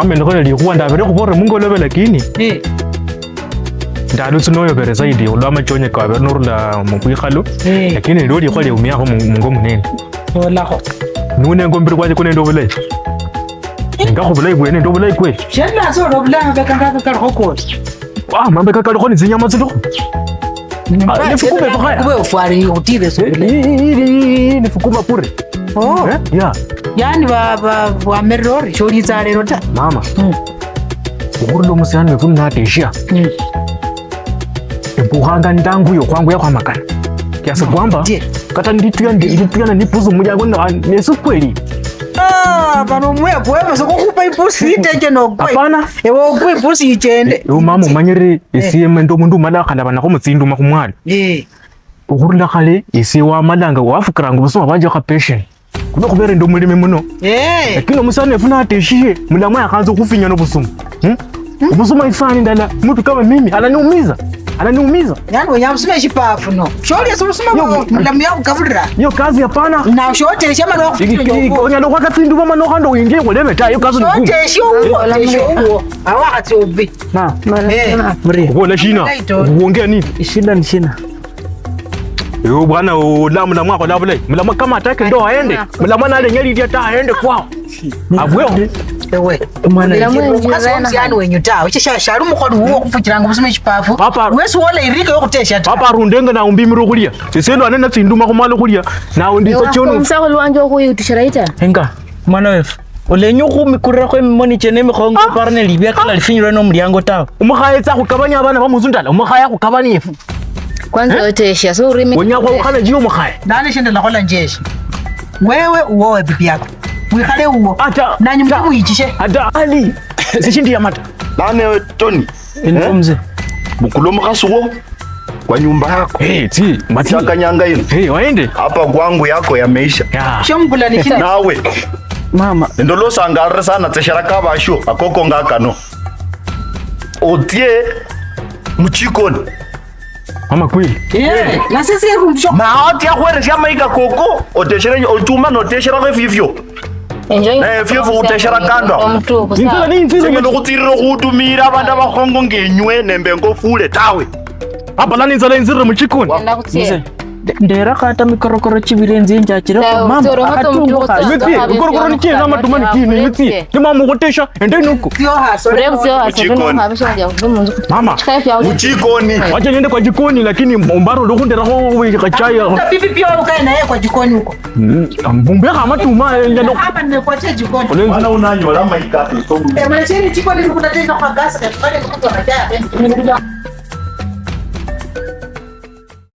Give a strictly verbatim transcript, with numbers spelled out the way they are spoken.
Mbe ndikhola likhuwa ndabere khubolere mungolove lakini Eh, ndalutsi noyobere zaidi khulwa amachonye kawabere norula mubwikhalo eh. Lakini ndio likhuwa liumiakho mu-, mungo munene. Olakho. Nunenga omubiri kwanje kunende obulayi. Nengakho obulayi bwene nende obulayi kweli. Shenlatsa ola obulayi kakanga kakalikho kosi. Ah, mambe kakalikho ni tsinyama tsilikho. Ah, nifukume bukhaya. Kube ufwari utire Eh, sokule. Hii, hii, hii, hii, hii nifukume bure. Oh. Eh? Yeah. Yani ba, ba, wamerori, sholitsa lero ta. Mama. Mm. Ukhurula omusiani wefu nateshia. Mm. Ebukhanga ndangu yo kwangu ya kwamakana. Kiasi kwamba, Ndiye. Kata ndituya, ndi-, ndituyana nipuzu mulyango na, nesu kweli. Ah, bano mwe, kwe, basi kukhupa ipusi iteche nokwe. Hapana. Ewe okwe ipusi ichende. Eh, ewe mama umanyire, Eh. Esie mbe ndi omundu umala akhalabanakho mutsinduma khumwalo. Eh. Okhurula khale, esie wamalanga, wafukiranga obusuma bwanje kha patient. Kuno khubera ndi omulimi muno. Eh. Lakini omusani wefu nateshiye, mulamwa yakhanza okhufinya nobusuma. Hmm? Obusuma isani ndala, mtu kama mimi, ananiumiza. Ananiumiza. Yani wenya busuma eshipafu no. Sholi esi busuma Yo. Bwa mulamu yakhukabulira. Hiyo kazi hapana. Na shotesha mara Iki-, wakhufukira iki-, onyala okhwaka tsinduma mano khandi oyingie khulebe ta, hiyo kazi ni ngumu. Shotesha uwo, shotesha uwo. Awakhatsi obi. Ma, Eh. Mama, muri. Kubola shina? Right on. Kuongea nini? Shida ni shina? Yo bwana, ula mulamu akhola bulayi. Mulamu kama atake ndo aende. Mulamu nalenya lilia ta aende kwao. Abweo. Ewe. Mwana Mulamu wewe. Enjira Kasi na omusiani wenyu ta. Uche sha shali mukholi uwo kufukiranga busuma eshipafu. Papa. Wesi wola irika yokutesha ta. Papa arundenge na umbimira okhulia. Sese lwane na tsinduma khumalo khulia. Na unditsa chono. Omusakhulu wanje okhuyutishira ita? Enga, mwana wefu. Olenya okhumikulirakho emimoni chene emikhongo Ah. Opara nelibiakala Ah. Lifinyirwe nomuliango tawe. Omukhaye tsa khukabania abana bamunzu ndala. Omukhaye akhukabanie. Kwanza Eh? Oteshia, so urimi Wenya kuteshia. Khwaukhala jio mukhaye. Nani shindu nakhola njeshi? Wewe uoe bibi yako. Wikhale uo. Ata. Nanyi mumwichishie. Ata ali. Sishindi ya mata. Nane Tony. Endo Eh? Mzee. Bukula omukhasi wo kwa nyumba yako. Eh, tsi, mati. Chaka nyanga ino. Eh, waende. Hapa kwangu yako yameisha. Ya. Shomukula ni shina? Nawe. Mama. Endo losangalire sana tseshera kabasho akoko ngakano. Otsie muchikoni. Mama kweli. Eh, na sisi irundisho. Ma oti akhweresia amaika koko, oteshere, ochuma notesherakho efifio. Enjoy. Na efifio uteshera kando. Omutuku, sawa. Inzala ni inzira. Singendo khutsirira khutumira abandu abakhongo ngenywe nembe ngofule tawe. Hapa lani inzala inzirire muchikoni. Mzee, nde-, ndera kata mikorokoro chibiri enzie njachire Sawa, mama. Utsoro hata Akatungo omutuku, ka. Sawa. Imitsi, mikorokoro ni china, matuma ni chini, imitsi. Ni mama ukutesha, ende nuko. Sio hasore. Urebe sio hasore, Muchikoni. No habisha kuja kuja munzu. Mama. Chikae fya Muchikoni. Wacha niende kwa jikoni, lakini umbaro ndo khundera ho kachai. Hata bibi pia ukae na yeye kwa jikoni huko. Mm, mbumbekha amatuma, eh, nyalo. Hapa nimekuachia jikoni. Mwana unanyola maika isomu. Eh, mwana chini jikoni nikutateka kwa gas, kwa jikoni nikutoa chai.